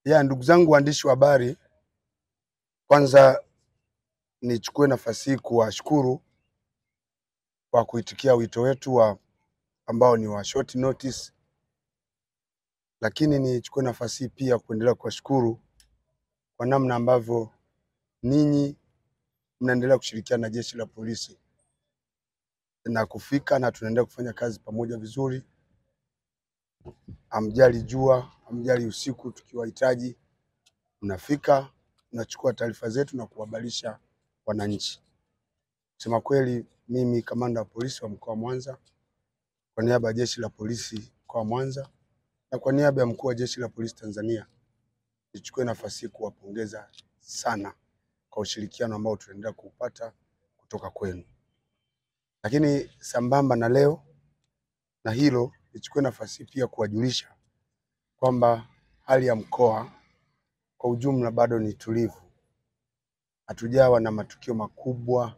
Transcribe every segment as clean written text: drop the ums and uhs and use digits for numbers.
Ya, ndugu zangu waandishi wa habari, kwanza nichukue nafasi hii kuwashukuru kwa kuitikia wito wetu wa ambao ni wa short notice, lakini nichukue nafasi hii pia kuendelea kuwashukuru kwa namna ambavyo ninyi mnaendelea kushirikiana na jeshi la polisi na kufika, na tunaendelea kufanya kazi pamoja vizuri. Hamjali jua, hamjali usiku, tukiwahitaji mnafika, mnachukua taarifa zetu na kuhabarisha wananchi. Kusema kweli, mimi kamanda wa polisi wa mkoa wa Mwanza, kwa niaba ya jeshi la polisi mkoa wa Mwanza na kwa niaba ya mkuu wa jeshi la polisi Tanzania, nichukue nafasi hii kuwapongeza sana kwa ushirikiano ambao tunaendelea kuupata kutoka kwenu. Lakini sambamba na leo na hilo, nichukue nafasi pia kuwajulisha kwamba hali ya mkoa kwa ujumla bado ni tulivu. Hatujawa na matukio makubwa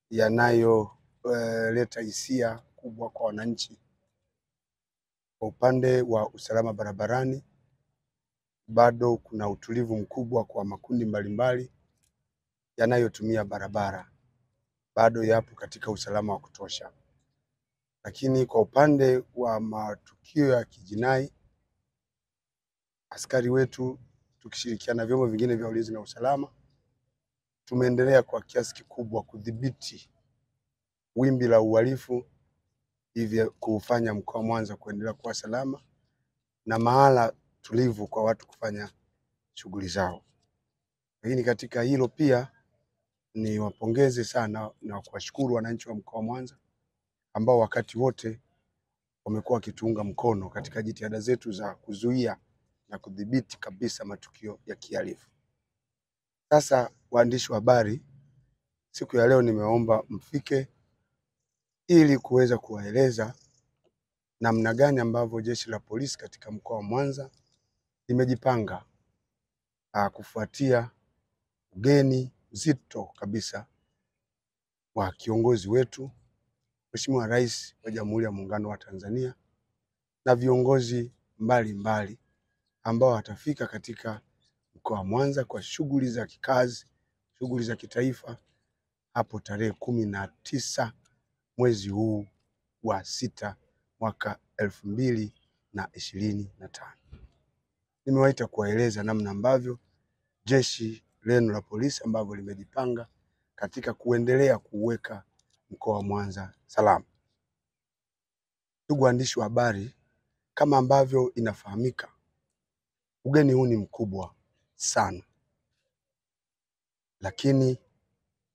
yanayoleta hisia kubwa kwa wananchi. Kwa upande wa usalama barabarani, bado kuna utulivu mkubwa kwa makundi mbalimbali yanayotumia barabara, bado yapo katika usalama wa kutosha. Lakini kwa upande wa matukio ya kijinai, askari wetu tukishirikiana na vyombo vingine vya ulinzi na usalama tumeendelea kwa kiasi kikubwa kudhibiti wimbi la uhalifu, hivyo kuufanya mkoa wa Mwanza kuendelea kuwa salama na mahala tulivu kwa watu kufanya shughuli zao. Lakini katika hilo pia niwapongeze sana na kuwashukuru wananchi wa mkoa wa Mwanza ambao wakati wote wamekuwa wakituunga mkono katika jitihada zetu za kuzuia na kudhibiti kabisa matukio ya kihalifu. Sasa waandishi wa habari, siku ya leo nimeomba mfike ili kuweza kuwaeleza namna gani ambavyo jeshi la polisi katika mkoa wa Mwanza limejipanga kufuatia ugeni mzito kabisa wa kiongozi wetu Mheshimiwa Rais wa Jamhuri ya Muungano wa Tanzania na viongozi mbalimbali ambao watafika katika mkoa wa Mwanza kwa shughuli za kikazi, shughuli za kitaifa hapo tarehe 19 mwezi huu wa 6 mwaka 2025. Nimewaita kuwaeleza namna ambavyo jeshi lenu la polisi ambavyo limejipanga katika kuendelea kuweka mkoa wa Mwanza salama. Ndugu waandishi wa habari, kama ambavyo inafahamika, ugeni huu ni mkubwa sana, lakini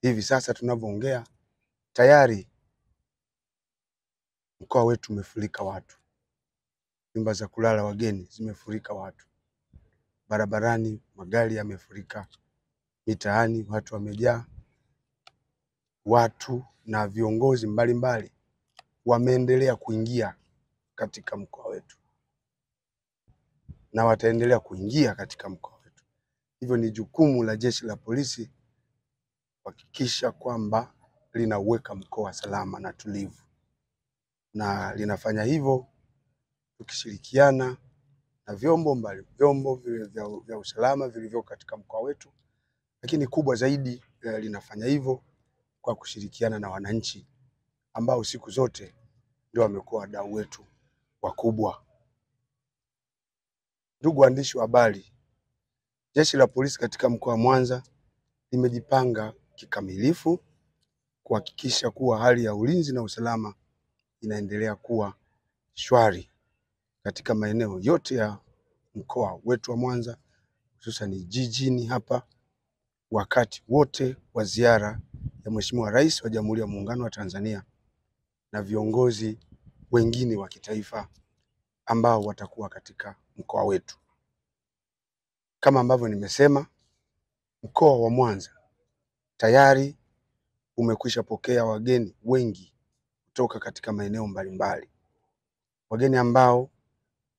hivi sasa tunavyoongea tayari mkoa wetu umefurika watu, nyumba za kulala wageni zimefurika watu, barabarani magari yamefurika, mitaani watu wamejaa, watu na viongozi mbalimbali wameendelea kuingia katika mkoa wetu na wataendelea kuingia katika mkoa wetu. Hivyo ni jukumu la jeshi la polisi kuhakikisha kwamba linauweka mkoa salama na tulivu, na linafanya hivyo tukishirikiana na vyombo mbali, vyombo vya usalama vilivyo katika mkoa wetu, lakini kubwa zaidi linafanya hivyo kwa kushirikiana na wananchi ambao siku zote ndio wamekuwa wadau wetu wakubwa. Ndugu waandishi wa habari, jeshi la polisi katika mkoa wa Mwanza limejipanga kikamilifu kuhakikisha kuwa hali ya ulinzi na usalama inaendelea kuwa shwari katika maeneo yote ya mkoa wetu wa Mwanza, hususan jijini hapa, wakati wote wa ziara ya Mheshimiwa Rais wa Jamhuri ya Muungano wa Tanzania na viongozi wengine wa kitaifa ambao watakuwa katika mkoa wetu. Kama ambavyo nimesema, mkoa wa Mwanza tayari umekwisha pokea wageni wengi kutoka katika maeneo mbalimbali, wageni ambao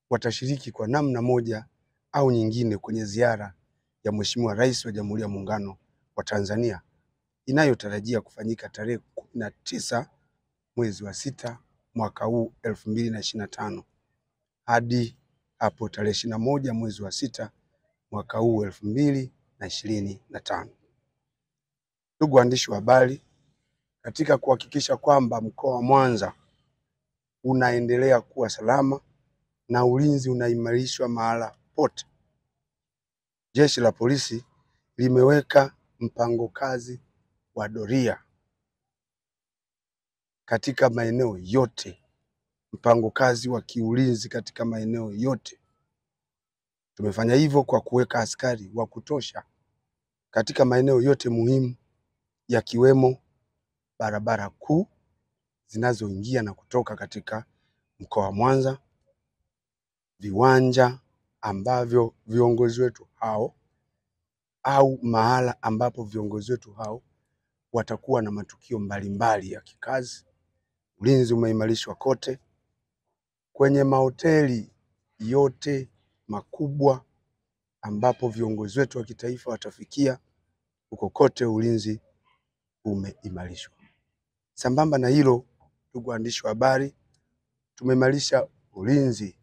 watashiriki kwa namna moja au nyingine kwenye ziara ya Mheshimiwa Rais wa Jamhuri ya Muungano wa Tanzania inayotarajia kufanyika tarehe 19 mwezi wa 6 mwaka huu 2025 hadi hapo tarehe 21 mwezi wa 6 mwaka huu 2025. Ndugu waandishi wa habari, katika kuhakikisha kwamba mkoa wa Mwanza unaendelea kuwa salama na ulinzi unaimarishwa mahala pote, Jeshi la Polisi limeweka mpango kazi wa doria katika maeneo yote, mpango kazi wa kiulinzi katika maeneo yote. Tumefanya hivyo kwa kuweka askari wa kutosha katika maeneo yote muhimu yakiwemo barabara kuu zinazoingia na kutoka katika mkoa wa Mwanza, viwanja ambavyo viongozi wetu hao au mahala ambapo viongozi wetu hao watakuwa na matukio mbalimbali ya kikazi. Ulinzi umeimarishwa kote kwenye mahoteli yote makubwa ambapo viongozi wetu wa kitaifa watafikia, huko kote ulinzi umeimarishwa. Sambamba na hilo, ndugu waandishi wa habari, tumeimarisha ulinzi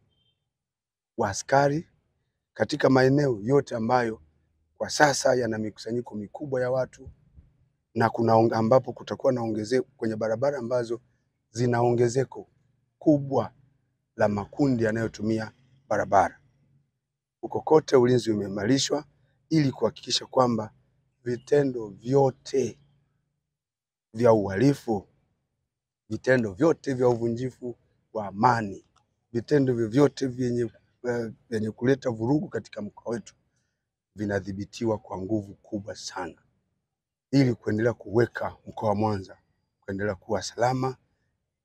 wa askari katika maeneo yote ambayo kwa sasa yana mikusanyiko mikubwa ya watu na kuna ambapo kutakuwa na ongezeko kwenye barabara ambazo zina ongezeko kubwa la makundi yanayotumia barabara. Huko kote ulinzi umeimarishwa ili kuhakikisha kwamba vitendo vyote vya uhalifu, vitendo vyote vya uvunjifu wa amani, vitendo vyovyote vyenye kuleta vurugu katika mkoa wetu vinadhibitiwa kwa nguvu kubwa sana, ili kuendelea kuweka mkoa wa Mwanza kuendelea kuwa salama,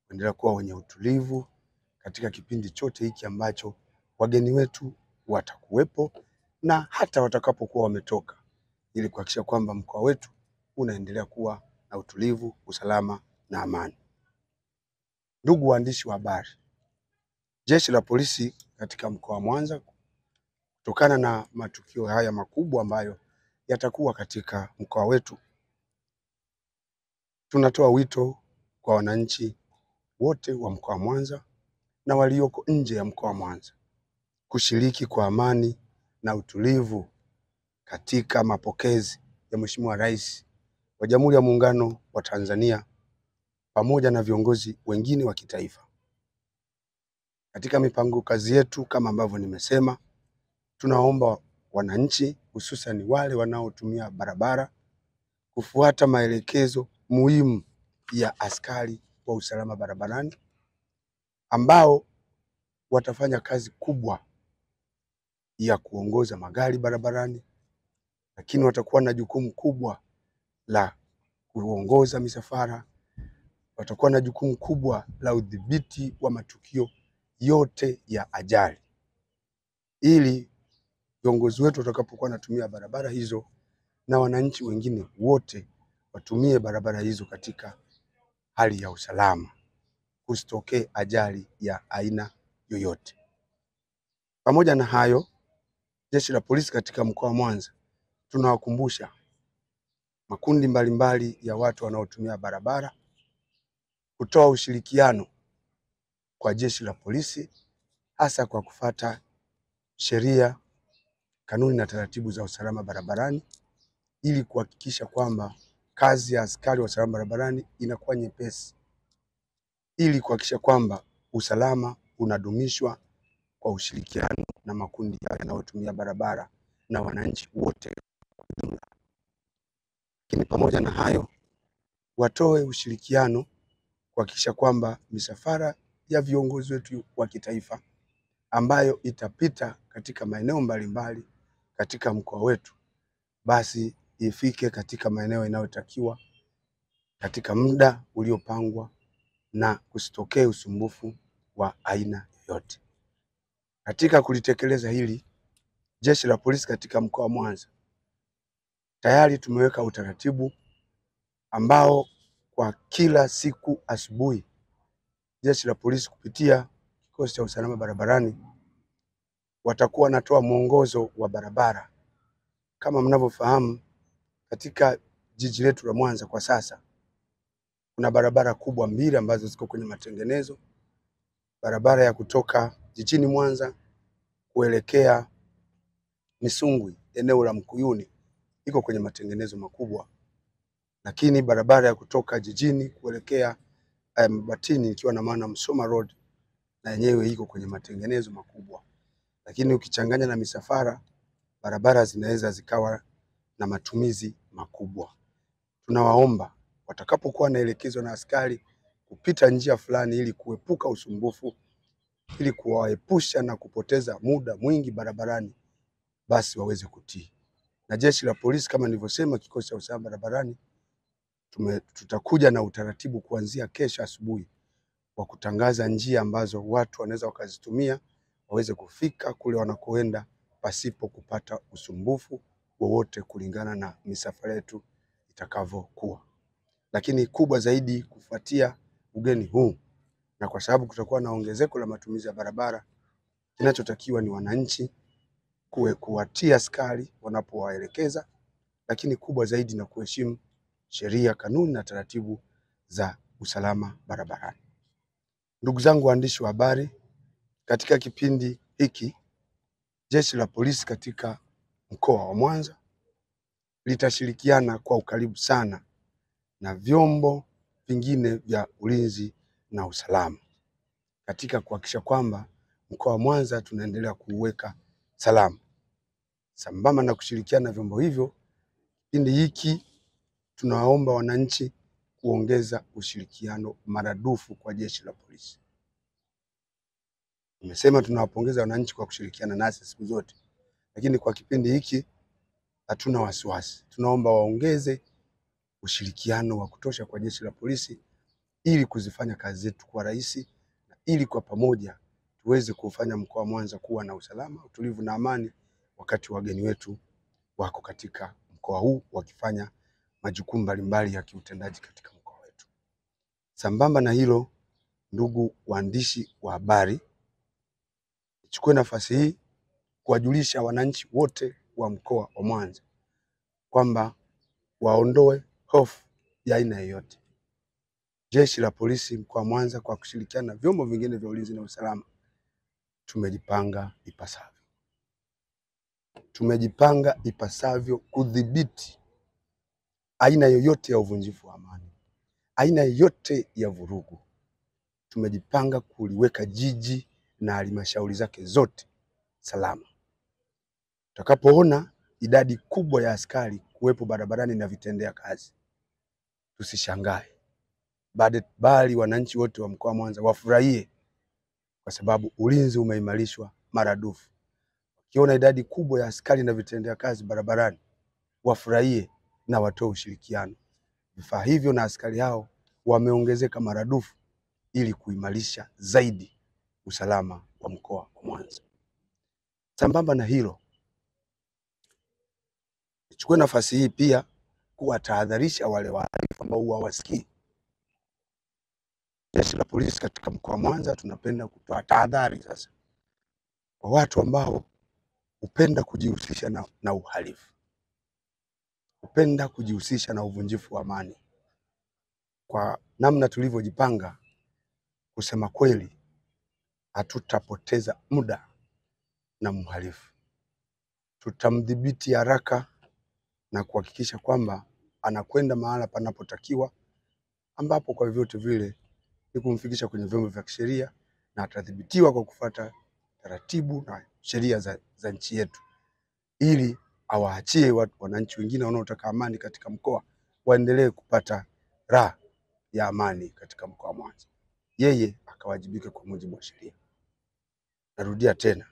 kuendelea kuwa wenye utulivu katika kipindi chote hiki ambacho wageni wetu watakuwepo na hata watakapokuwa wametoka, ili kuhakikisha kwamba mkoa wetu unaendelea kuwa na utulivu, usalama na amani. Ndugu waandishi wa habari, Jeshi la Polisi katika mkoa wa Mwanza, kutokana na matukio haya makubwa ambayo yatakuwa katika mkoa wetu, tunatoa wito kwa wananchi wote wa mkoa wa Mwanza na walioko nje ya mkoa wa Mwanza kushiriki kwa amani na utulivu katika mapokezi ya Mheshimiwa Rais wa Jamhuri ya Muungano wa Tanzania pamoja na viongozi wengine wa kitaifa. Katika mipango kazi yetu, kama ambavyo nimesema, tunaomba wananchi hususan wale wanaotumia barabara kufuata maelekezo muhimu ya askari wa usalama barabarani ambao watafanya kazi kubwa ya kuongoza magari barabarani, lakini watakuwa na jukumu kubwa la kuongoza misafara, watakuwa na jukumu kubwa la udhibiti wa matukio yote ya ajali, ili viongozi wetu watakapokuwa wanatumia barabara hizo na wananchi wengine wote watumie barabara hizo katika hali ya usalama, kusitokee ajali ya aina yoyote. Pamoja na hayo, Jeshi la Polisi katika mkoa wa Mwanza tunawakumbusha makundi mbalimbali ya watu wanaotumia barabara kutoa ushirikiano kwa Jeshi la Polisi, hasa kwa kufuata sheria, kanuni na taratibu za usalama barabarani, ili kuhakikisha kwamba kazi ya askari wa usalama barabarani inakuwa nyepesi, ili kuhakikisha kwamba usalama unadumishwa kwa ushirikiano na makundi yanayotumia barabara na wananchi wote kwa jumla. Lakini pamoja na hayo, watoe ushirikiano kuhakikisha kwamba misafara ya viongozi wetu wa kitaifa ambayo itapita katika maeneo mbalimbali katika mkoa wetu, basi ifike katika maeneo yanayotakiwa katika muda uliopangwa na kusitokee usumbufu wa aina yoyote. Katika kulitekeleza hili, Jeshi la Polisi katika mkoa wa Mwanza tayari tumeweka utaratibu ambao kwa kila siku asubuhi Jeshi la Polisi kupitia kikosi cha usalama barabarani watakuwa wanatoa mwongozo wa barabara. Kama mnavyofahamu, katika jiji letu la Mwanza kwa sasa kuna barabara kubwa mbili ambazo ziko kwenye matengenezo: barabara ya kutoka jijini Mwanza kuelekea Misungwi eneo la Mkuyuni iko kwenye matengenezo makubwa, lakini barabara ya kutoka jijini kuelekea Mabatini ikiwa na maana Msoma Road na yenyewe iko kwenye matengenezo makubwa. Lakini ukichanganya na misafara, barabara zinaweza zikawa na matumizi makubwa. Tunawaomba watakapokuwa wanaelekezwa na askari kupita njia fulani ili kuepuka usumbufu, ili kuwaepusha na kupoteza muda mwingi barabarani, basi waweze kutii. Na jeshi la polisi kama nilivyosema, kikosi cha usalama barabarani, tutakuja na utaratibu kuanzia kesho asubuhi wa kutangaza njia ambazo watu wanaweza wakazitumia waweze kufika kule wanakoenda pasipo kupata usumbufu wowote kulingana na misafara yetu itakavyokuwa. Lakini kubwa zaidi, kufuatia ugeni huu na kwa sababu kutakuwa na ongezeko la matumizi ya barabara, kinachotakiwa ni wananchi kuwatia askari wanapowaelekeza, lakini kubwa zaidi na kuheshimu sheria, kanuni na taratibu za usalama barabarani. Ndugu zangu waandishi wa habari, katika kipindi hiki jeshi la polisi katika mkoa wa Mwanza litashirikiana kwa ukaribu sana na vyombo vingine vya ulinzi na usalama katika kuhakikisha kwamba mkoa wa Mwanza tunaendelea kuuweka salama. Sambamba na kushirikiana na vyombo hivyo, kipindi hiki tunawaomba wananchi kuongeza ushirikiano maradufu kwa jeshi la polisi. Nimesema tunawapongeza wananchi kwa kushirikiana nasi siku zote, lakini kwa kipindi hiki hatuna wasiwasi. Tunaomba waongeze ushirikiano wa kutosha kwa jeshi la polisi ili kuzifanya kazi zetu kuwa rahisi na ili kwa pamoja tuweze kufanya mkoa wa Mwanza kuwa na usalama, utulivu na amani wakati wageni wetu wako katika mkoa huu wakifanya majukumu mbalimbali ya kiutendaji katika mkoa wetu. Sambamba na hilo, ndugu waandishi wa habari, nichukue nafasi hii kuwajulisha wananchi wote wa mkoa wa Mwanza kwamba waondoe hofu ya aina yoyote. Jeshi la polisi mkoa wa Mwanza kwa kushirikiana na vyombo vingine vya ulinzi na usalama tumejipanga ipasavyo. Tumejipanga ipasavyo kudhibiti aina yoyote ya uvunjifu wa amani, aina yoyote ya vurugu. Tumejipanga kuliweka jiji na halmashauri zake zote salama. Tutakapoona idadi kubwa ya askari kuwepo barabarani na vitendea kazi, tusishangae, bali wananchi wote wa mkoa wa Mwanza wafurahie kwa sababu ulinzi umeimarishwa maradufu. Wakiona idadi kubwa ya askari na vitendea kazi barabarani, wafurahie na watoe ushirikiano. Vifaa hivyo na askari hao wameongezeka maradufu ili kuimarisha zaidi usalama wa mkoa wa Mwanza. Sambamba na hilo, nichukue nafasi hii pia kuwatahadharisha wale wahalifu ambao huwa hawasikii. Jeshi la polisi katika mkoa wa Mwanza tunapenda kutoa tahadhari sasa kwa watu ambao hupenda kujihusisha na uhalifu, hupenda kujihusisha na uvunjifu wa amani. Kwa namna tulivyojipanga, kusema kweli, hatutapoteza muda na mhalifu. Tutamdhibiti haraka na kuhakikisha kwamba anakwenda mahala panapotakiwa, ambapo kwa vyovyote vile ni kumfikisha kwenye vyombo vya kisheria na atadhibitiwa kwa kufuata taratibu na sheria za nchi yetu, ili awaachie wananchi wengine wanaotaka amani katika mkoa waendelee kupata raha ya amani katika mkoa wa Mwanza. Yeye akawajibike kwa mujibu wa sheria. Narudia tena,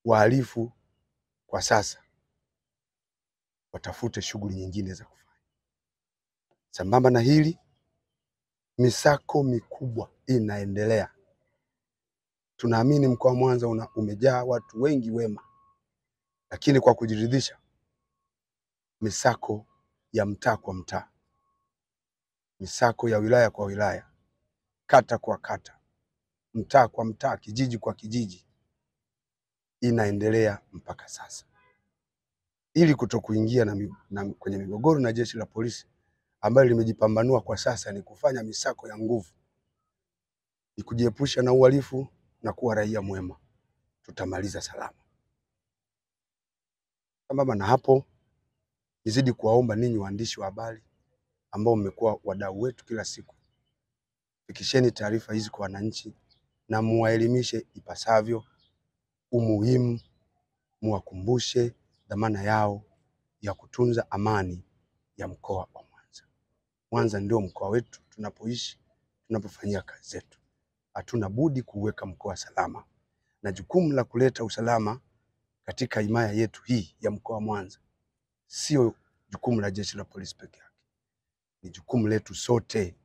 wahalifu kwa sasa watafute shughuli nyingine za kufanya. Sambamba na hili, misako mikubwa inaendelea. Tunaamini mkoa wa Mwanza umejaa watu wengi wema, lakini kwa kujiridhisha, misako ya mtaa kwa mtaa, misako ya wilaya kwa wilaya, kata kwa kata, mtaa kwa mtaa, kijiji kwa kijiji inaendelea mpaka sasa, ili kutokuingia na kwenye migogoro na jeshi la polisi ambalo limejipambanua kwa sasa ni kufanya misako ya nguvu, ni kujiepusha na uhalifu na kuwa raia mwema. Tutamaliza salama. Sambamba na hapo, nizidi kuwaomba ninyi waandishi wa habari ambao mmekuwa wadau wetu kila siku, fikisheni taarifa hizi kwa wananchi na muwaelimishe ipasavyo umuhimu, muwakumbushe dhamana yao ya kutunza amani ya mkoa wa Mwanza. Mwanza ndio mkoa wetu tunapoishi, tunapofanyia kazi zetu. Hatuna budi kuweka mkoa salama, na jukumu la kuleta usalama katika himaya yetu hii ya mkoa wa Mwanza sio jukumu la jeshi la polisi peke yake, ni jukumu letu sote,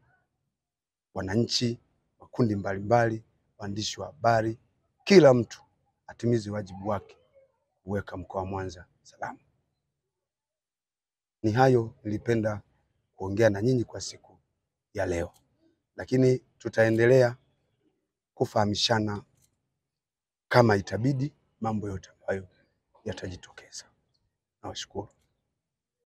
wananchi, makundi mbalimbali, waandishi wa habari, kila mtu atimize wajibu wake kuweka mkoa wa Mwanza salama. Ni hayo nilipenda kuongea na nyinyi kwa siku ya leo, lakini tutaendelea kufahamishana kama itabidi mambo yote ambayo yatajitokeza. Nawashukuru.